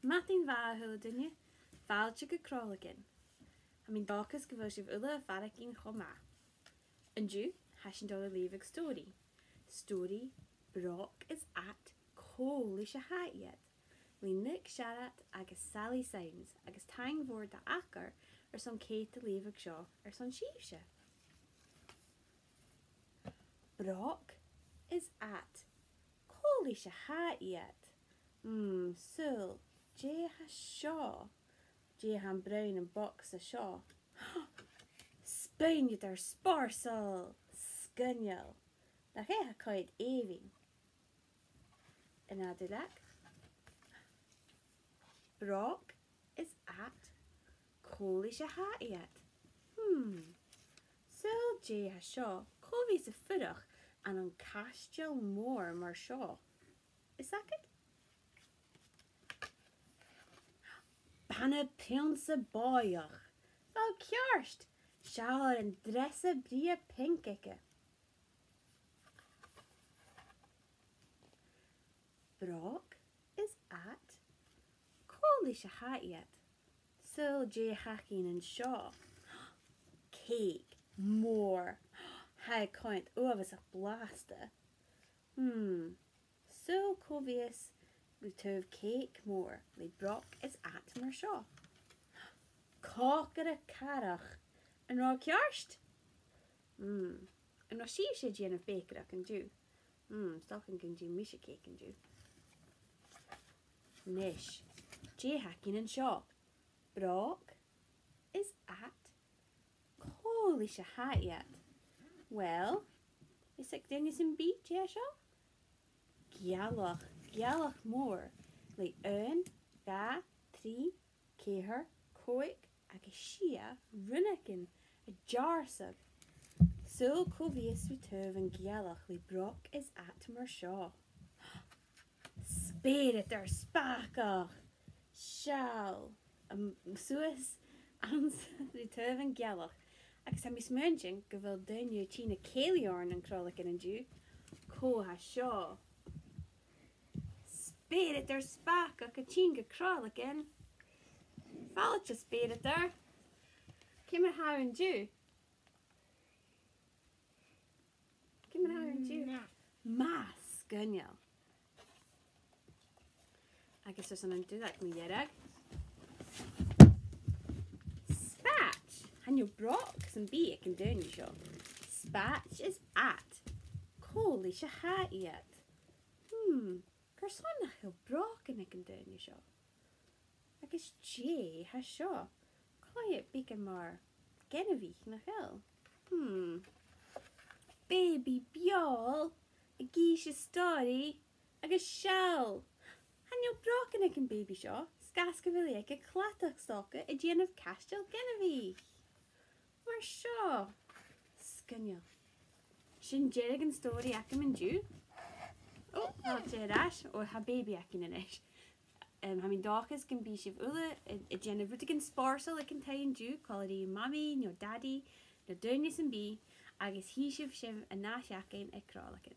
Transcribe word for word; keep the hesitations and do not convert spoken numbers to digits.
Madainn mhath a h-uile duine, fàilte gu Cròileagan. Tha mi an dòchas gu bheil sibh uile a' faireachdainn cho math. An-diugh, tha sinn a' dol a leughadh stòiridh. Stòiridh Bròg is At, Cò Leis a Tha Iad, le Nick Sharratt agus Sally Sounds, agus taing mhòr do Acair airson cead a leughadh seo airson sibhse. Bròg is At, Cò Leis a Tha Iad. Mm, saoil, dè tha seo? Dè tha am broinn am bogsa seo? Spùinneadair spòrsail! Sgoinneil! Nach e a tha coimhead èibhinn? An ath duilleag. Bròg is At, Cò Leis a Tha Iad. Hmm. Saoil dè tha seo, cò bhios a' fuireach ann an caisteal mòr mar seo? Fhios agad? Bana-prionnsa bòidheach. Bha thu ceart! Seall air an dreasa brèagha pinc aice. Bròg is At, Cò Leis a Tha Iad. Saoil dè th' againn an seo? Cèic mòr. Tha e a' coimhead uabhasach blasta. Hmm. Saoil cò bhios ri taobh cèic mòr le Bròg is At mar seo? Còcaire-carrach. An robh e ceart? Hmm. An robh sibhse a' dèanamh bèicearachd an-diugh? Hmm, 's dòcha gun dèan mise cèic an-diugh. Nis, dè th' againn an seo? Bròg is At, Cò Leis a Tha Iad. Uill, fhios aig duine sam bith dè tha seo? Gealach, gealach mòr, le aon, dhà, trì, ceithir, còig agus sia rionnagan a' deàrrsadh. Saoil cò bhios ri taobh an ghealach le Bròg is At mar seo? Speuradar spàgach! Seall, am, suas anns ri taobh an ghealach. Agus tha mi a' smaointinn gu bheil daoine a' tighinn a chèilidh oirnn an Cròileagan an-diugh. Cò tha seo? Speuradar spàgach a' tighinn gu Cròileagan. Fàilte, speuradar. Ciamar a tha thu an-diugh? Ciamar a tha thu an-diugh? Math. Math, sgoinneil. Agus airson an duilleag mu dheireadh. Spàit! Chan eil bròg sam bith aig an duine seo. Spàit is At. Cò leis a tha iad? Hmm, carson nach eil brògan aig an duine seo? Agus dè tha seo? Coimhead beagan mar gainmhich, nach eil? Hmm. Baby beòil ag innse stòiridh agus seall! Chan eil brògan aig a' bhaby seo, 's gu bheil i aig a' chladach 's dòcha a' dèanamh caisteal gainmhich. Mar seo. Sgoinneil. Sin deireadh an stòiridh agam an-diugh. Ò, tha e air ais. Ò, tha baby againn a-nis. Em, tha mi an dòchas gum bi sibh uile a', a' dèanamh rudeigin spòrsail aig an taigh an-diugh, còmhla ri mamaidh no dadaidh no duine sam bith, agus chì sibh sibh an ath-sheachdain aig Cròileagan.